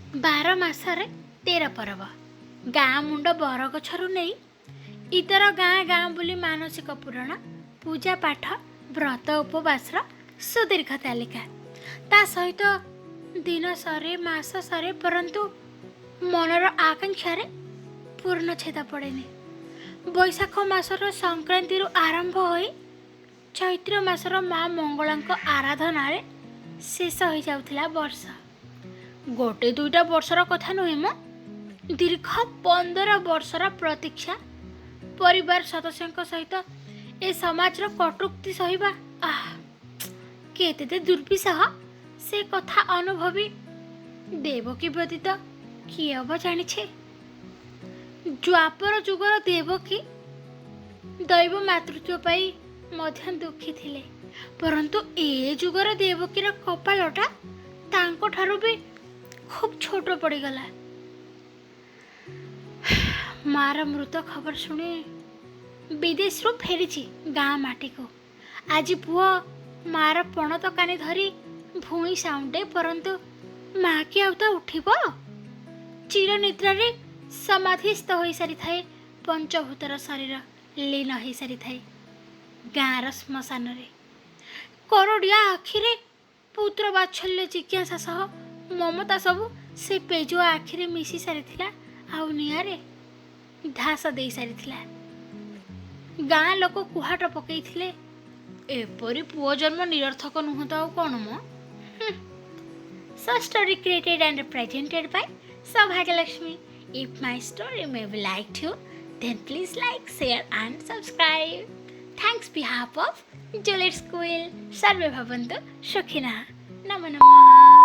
ବାର ମାସରେ 13 ପରବ। ଗାଁ ମୁଣ୍ଡ ବରଗଛରୁ ନେଇ ଇତର ଗାଁ ଗାଁ ବୁଲି ମାନସିକ ପୂରଣ, ପୂଜା ପାଠ, ବ୍ରତ ଉପବାସର ସୁଦୀର୍ଘ ତାଲିକା। ତା ସହିତ ଦିନ ସରେ, ମାସ ସରେ, ପରନ୍ତୁ ମନର ଆକାଂକ୍ଷାରେ ପୂର୍ଣ୍ଣଛେଦ ପଡ଼େନି। ବୈଶାଖ ମାସର ସଂକ୍ରାନ୍ତିରୁ ଆରମ୍ଭ ହୋଇ ଚୈତ୍ର ମାସର ମା ମଙ୍ଗଳାଙ୍କ ଆରାଧନାରେ ଶେଷ ହୋଇଯାଉଥିଲା ବର୍ଷ। ଗୋଟେ ଦୁଇଟା ବର୍ଷର କଥା ନୁହେଁ ମ, ଦୀର୍ଘ 15 ବର୍ଷର ପ୍ରତୀକ୍ଷା, ପରିବାର ସଦସ୍ୟଙ୍କ ସହିତ ଏ ସମାଜର କଟୁକ୍ତି ସହିବା, ଆଃ, କେତେ ଯେ ଦୁର୍ବିସହ, ସେ କଥା ଅନୁଭବୀ ଦେବକୀ ବ୍ୟତୀତ କିଏ ଅବା ଜାଣିଛି? ଦ୍ୱାପର ଯୁଗର ଦେବକୀ ଦୈବ ମାତୃତ୍ୱ ପାଇ ମଧ୍ୟ ଦୁଃଖୀ ଥିଲେ, ପରନ୍ତୁ ଏ ଯୁଗର ଦେବକୀର କପାଳଟା ତାଙ୍କଠାରୁ ବି ଖୁବ୍ ଛୋଟ ପଡ଼ିଗଲା। ମାର ମୃତ ଖବର ଶୁଣି ବିଦେଶରୁ ଫେରିଛି ଗାଁ ମାଟିକୁ। ଆଜି ପୁଅ ମାର ପଣତ କାନି ଧରି ଭୂଇଁ ସାଉଣ୍ଡେ, ପରନ୍ତୁ ମା କି ଆଉ ତା ଉଠିବ? ଚିର ନିଦ୍ରାରେ ସମାଧିସ୍ଥ ହୋଇସାରିଥାଏ ପଞ୍ଚଭୂତର ଶରୀର, ଲୀନ ହୋଇସାରିଥାଏ ଗାଁର ଶ୍ମଶାନରେ। କରଡ଼ିଆ ଆଖିରେ ପୁତ୍ର ବାତ୍ସଲ୍ୟ, ଜିଜ୍ଞାସା ସହ ମମତା ସବୁ ସେ ପେଜୁଆ ଆଖିରେ ମିଶି ସାରିଥିଲା ଆଉ ନିଆଁରେ ଧାସ ଦେଇ ସାରିଥିଲା। ଗାଁ ଲୋକ କୁହାଟ ପକେଇଥିଲେ, ଏପରି ପୁଅ ଜନ୍ମ ନିରର୍ଥକ ନୁହଁ ତ ଆଉ କ'ଣ ମ? So story created and presented by Saubhagya. If my story may be liked you, then please like, share and subscribe. Thanks behalf of Juliet School. ସର୍ବେ ଭବନ୍ତୁ ସୁଖିନଃ। ନମୋ ନମଃ।